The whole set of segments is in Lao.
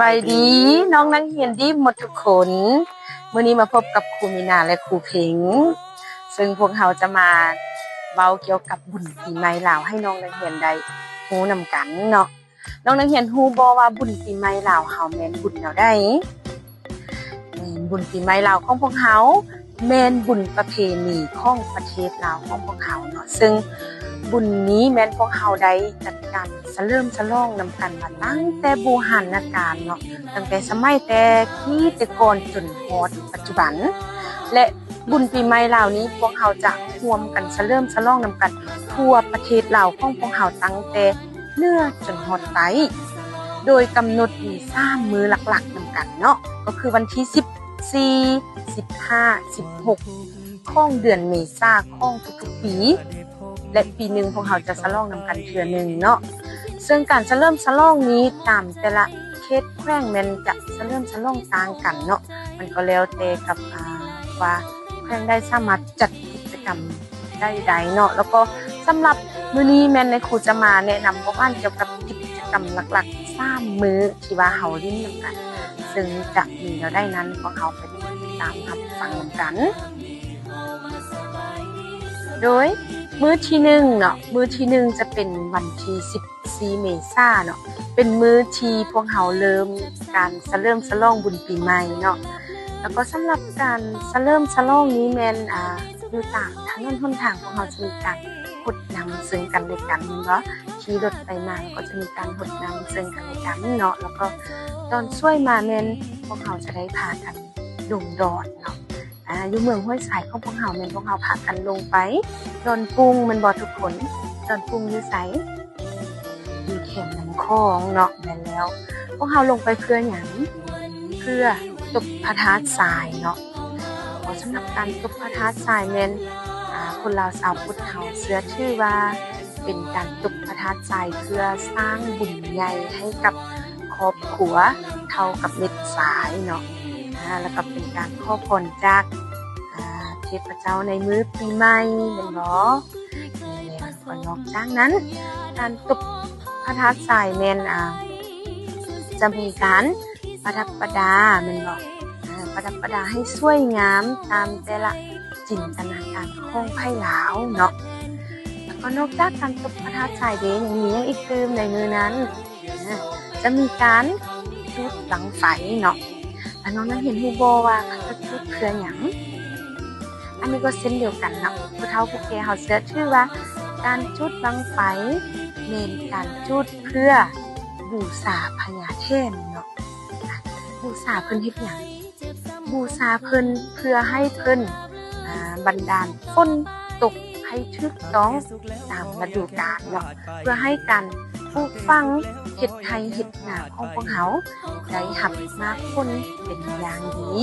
ສະບາຍດີນ້ອງນັກຮຽນດີໝົດທຸກຄົນ. ມື້ນີ້ມາພົບກັບຄູມີນາ ແລະ ຄູເພັງ ເຊິ່ງພວກເຮົາຈະມາເວົ້າກ່ຽວກັບບຸນປີໃໝ່ລາວໃຫ້ນ້ອງນັກຮຽນໄດ້ຮູ້ນຳກັນເນາະ. ນ້ອງນັກຮຽນຮູ້ບໍ່ວ່າບຸນປີໃໝ່ລາວເຮົາແມ່ນບຸນແນວໃດ? ແມ່ນ ບຸນປີໃໝ່ລາວຂອງພວກເຮົາແມ່ນບຸນປະເພນີຂອງປະເທດລາວຂອງພວກເຮົາເນາະ, ເຊິ່ງບຸນນີ້ແມ່ນພວກເຮົາໄດ້ຈັດການສະເຫຼີມສະຫຼອງນຳກັນມາຕັ້ງແຕ່ບູຮານນະການເນາະ, ຕັ້ງແຕ່ສະໄໝແຕ່ກີ້ແຕ່ກ່ອນຈົນຮອດປັດຈຸບັນ ແລະ ບຸນປີໃໝ່ລາວນີ້ ພວກເຮົາຈະຮ່ວມກັນສະເຫຼີມສະຫຼອງນຳກັນທົ່ວປະເທດລາວຂອງພວກເຮົາ ຕັ້ງແຕ່ເໜືອຈົນຮອດໃຕ້, ໂດຍກຳນົດມີສາມມື້ຫຼັກໆນຳກັນເນາະ, ກໍຄືວັນທີສິບສີ່ ສິບຫ້າ ສິບຫົກ ຂອງເດືອນເມສາຂອງທຸກໆປີ ແລະ ປີໜຶ່ງພວກເຮົາຈະສະຫຼອງນຳກັນເທື່ອໜຶ່ງເນາະ. ເຊິ່ງການສະເຫຼີມສະຫຼອງນີ້ ຕາມແຕ່ລະເຂດແຂວງແມ່ນຈະສະເຫຼີມສະຫຼອງຕ່າງກັນເນາະ, ມັນກໍແລ້ວແຕ່ກັບ ອາ ວ່າແຂວງໃດສາມາດຈັດກິດຈະກຳໄດ້ໃດເນາະ. ແລ້ວກໍສຳລັບມື້ນີ້ແມ່ນນາຍຄູຈະມາແນະນຳປະຫວັດກ່ຽວກັບກິດຈະກຳຫຼັກໆສາມມື້ທີ່ວ່າເຮົາຫຼິ້ນນຳກັນ, ເຊິ່ງຈະມີແນວໃດນັ້ນ ພວກເຮົາໄປຕິດຕາມຮັບຟັງນຳກັນ. ໂດຍມື້ທີໜຶ່ງເນາະ, ມື້ທີໜຶ່ງຈະເປັນວັນທີສິບສີ່ເມສາເນາະ, ເປັນມື້ທີ່ພວກເຮົາເລີ່ມການສະເຫຼີມສະຫຼອງບຸນປີໃໝ່ເນາະ. ແລ້ວກໍສຳລັບການສະເຫຼີມສະຫຼອງນີ້ແມ່ນ ອາ ຢູ່ຕາມຖະໜົນຫົນທາງ ພວກເຮົາຈະມີການຫົດນ້ຳເຊິ່ງກັນແລະກັນແມ່ນບໍ່? ຂີ່ລົດໄປມາກໍຈະມີການຫົດນ້ຳເຊິ່ງກັນແລະກັນເນາະ. ແລ້ວກໍຕອນສວຍມາແມ່ນພວກເຮົາຈະໄດ້ພາກັນລົງດອນເນາະ. ອາ ຢູ່ເມືອງຫ້ວຍຊາຍຂອງພວກເຮົາແມ່ນພວກເຮົາພາກັນລົງໄປດອນປຸງແມ່ນບໍ່ທຸກຄົນ? ດອນປຸງຢູ່ໃສ? ຢູ່ແຄມນ້ຳຂອງເນາະ. ແມ່ນແລ້ວ ພວກເຮົາລົງໄປເພື່ອຫຍັງ? ເພື່ອຕົບພະທາດຊາຍເນາະ. ເພາະສຳລັບການຕົບພະທາດຊາຍແມ່ນ ອາ ຄົນລາວຊາວພຸດເຮົາເຊື່ອຖືວ່າເປັນການຕົບພະທາດຊາຍເພື່ອສ້າງບຸນໃຫຍ່ໃຫ້ກັບຄອບຄົວເທົ່າກັບເມັດຊາຍເນາະ. ອາ ແລ້ວກໍເປັນການຂໍພອນຈາກ ອາ ເທບພະເຈົ້າໃນມື້ປີໃໝ່ແມ່ນບໍ່? ແມ່ນແລ້ວ. ກໍນອກຈາກນັ້ນ ການຕົບພະທາດຊາຍແມ່ນ ອາ ຈະມີການປະດັບປະດາແມ່ນບໍ່? ອາ ປະດັບປະດາໃຫ້ສວຍງາມຕາມແຕ່ລະຈິນຕະນາການຂອງໃຜລາວເນາະ. ແລ້ວກໍນອກຈາກການຕົບພະທາດຊາຍເດ ຍັງມີຫຍັງອີກຕື່ມໃນມື້ນັ້ນ? ອາ ຈະມີການຈູດບັ້ງໄຟເນາະ. ແລ້ວນ້ອງນັກຮຽນຮູ້ບໍ່ວ່າເຂົາຈະຈູດເພື່ອຫຍັງ? ອັນນີ້ກໍເຊັ່ນດຽວກັນເນາະ, ຜູ້ເຖົ້າຜູ້ແກ່ເຮົາເຊື່ອຖືວ່າການຈູດບັ້ງໄຟແມ່ນການຈູດເພື່ອບູຊາພະຍາແຖນເນາະ. ອາ ບູຊາເພິ່ນເຮັດຫຍັງ? ບູຊາເພິ່ນເພື່ອໃຫ້ເພິ່ນ ອາ ບັນດານຝົນຕົກໃຫ້ຖືກຕ້ອງຕາມລະດູການເນາະ, ເພື່ອໃຫ້ການປູກຝັງເຮັດໄຮ່ເຮັດນາຂອງພວກເຮົາໄດ້ຮັບໝາກຜົນເປັນຢ່າງດີ.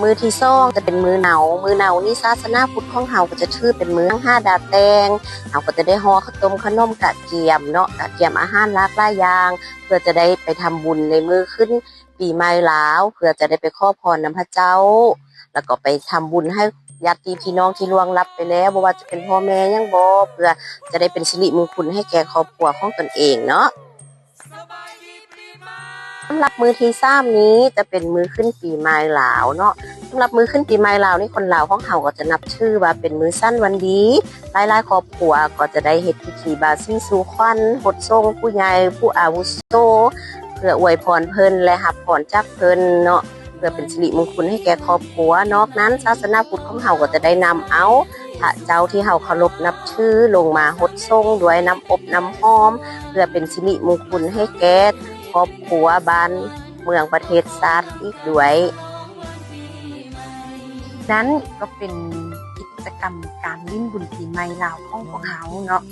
ມື້ທີສອງຈະເປັນມື້ເນົາ. ມື້ເນົານີ້ສາສະໜາພຸດຂອງເຮົາກໍຈະຖືເປັນມື້ຫາດາແຕ່ງ, ເຮົາກໍຈະໄດ້ຫໍ່ເຂົ້າຕົ້ມຂະໜົມກະກຽມເນາະ, ກະກຽມອາຫານຫຼາກຫຼາຍຢ່າງ ເພື່ອຈະໄດ້ໄປທຳບຸນໃນມື້ຂຶ້ນ ປີໃໝ່ລາວ ເພື່ອຈະໄດ້ໄປຂໍພອນນຳພະເຈົ້າ ແລ້ວກໍໄປທຳບຸນໃຫ້ຍາດຕິພີ່ນ້ອງທີ່ລ່ວງລັບໄປແລ້ວ ບໍ່ວ່າຈະເປັນພໍ່ແມ່ຫຍັງບໍ ເພື່ອຈະໄດ້ເປັນສິລິມຸງຄຸນໃຫ້ແກ່ຄອບຄົວຂອງຕົນເອງເນາະ. ສຳລັບມື້ທີສາມນີ້ຈະເປັນມື້ຂຶ້ນປີໃໝ່ລາວເນາະ. ສຳລັບມື້ຂຶ້ນປີໃໝ່ລາວນີ້ ຄົນລາວຂອງເຮົາກໍຈະນັບຖືວ່າເປັນມື້ສັນວັນດີ. ຫຼາຍໆຄອບຄົວກໍຈະໄດ້ເຮັດພິທີບາສີສູ່ຂວັນ, ຫົດສົງຜູ້ໃຫຍ່, ຜູ້ອາວຸໂສ ເພື່ອອວຍພອນເພິ່ນ ແລະ ຮັບພອນຈາກເພິ່ນເນາະ, ເພື່ອເປັນສິລິມຸງຄຸນໃຫ້ແກ່ຄອບຄົວ. ນອກນັ້ນ ສາສະໜາພຸດຂອງເຮົາກໍຈະໄດ້ນຳເອົາພະເຈົ້າທີ່ເຮົາເຄົາລົບນັບຖືລົງມາຫົດສົງດ້ວຍນ້ຳອົບນ້ຳຫອມ ເພື່ອເປັນສິລິມຸງຄຸນໃຫ້ແກ່ຄອບຄົວ, ບ້ານເມືອງ, ປະເທດຊາດອີກດ້ວຍ. ນັ້ນກໍເປັນກິດຈະກຳການຫຼິ້ນບຸນປີໃໝ່ລາວຂອງພວກເຮົາເນາະ.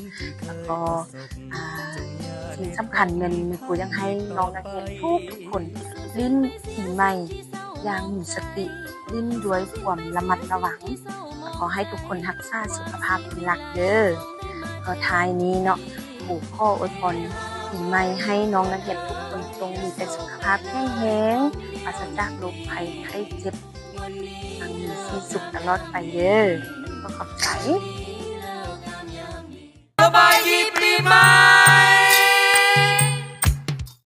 ແລ້ວກໍ ອາ ສິ່ງສຳຄັນແມ່ນ ແມ່ຄູຢາກໃຫ້ນ້ອງນັກຮຽນທຸກໆຄົນຫຼິ້ນປີໃໝ່ຢ່າງມີສະຕິ, ຫຼິ້ນດ້ວຍຄວາມລະມັດລະວັງ, ແລ້ວກໍໃຫ້ທຸກຄົນຮັກສາສຸຂະພາບເປັນຫຼັກເດີ. ກໍທ້າຍນີ້ເນາະ, ຄູຂໍອວຍພອນປີໃໝ່ໃຫ້ນ້ອງນັກຮຽນທຸກຄົນຈົ່ງມີແຕ່ສຸຂະພາບແຂງແຮງ, ປາສະຈາກໂລກໄພໄຂ້ເຈັບ, ຍັງມີສີສຸກຕະຫຼອດໄປເດີ. ຂໍຂອບໃຈ. ສະບາຍດີ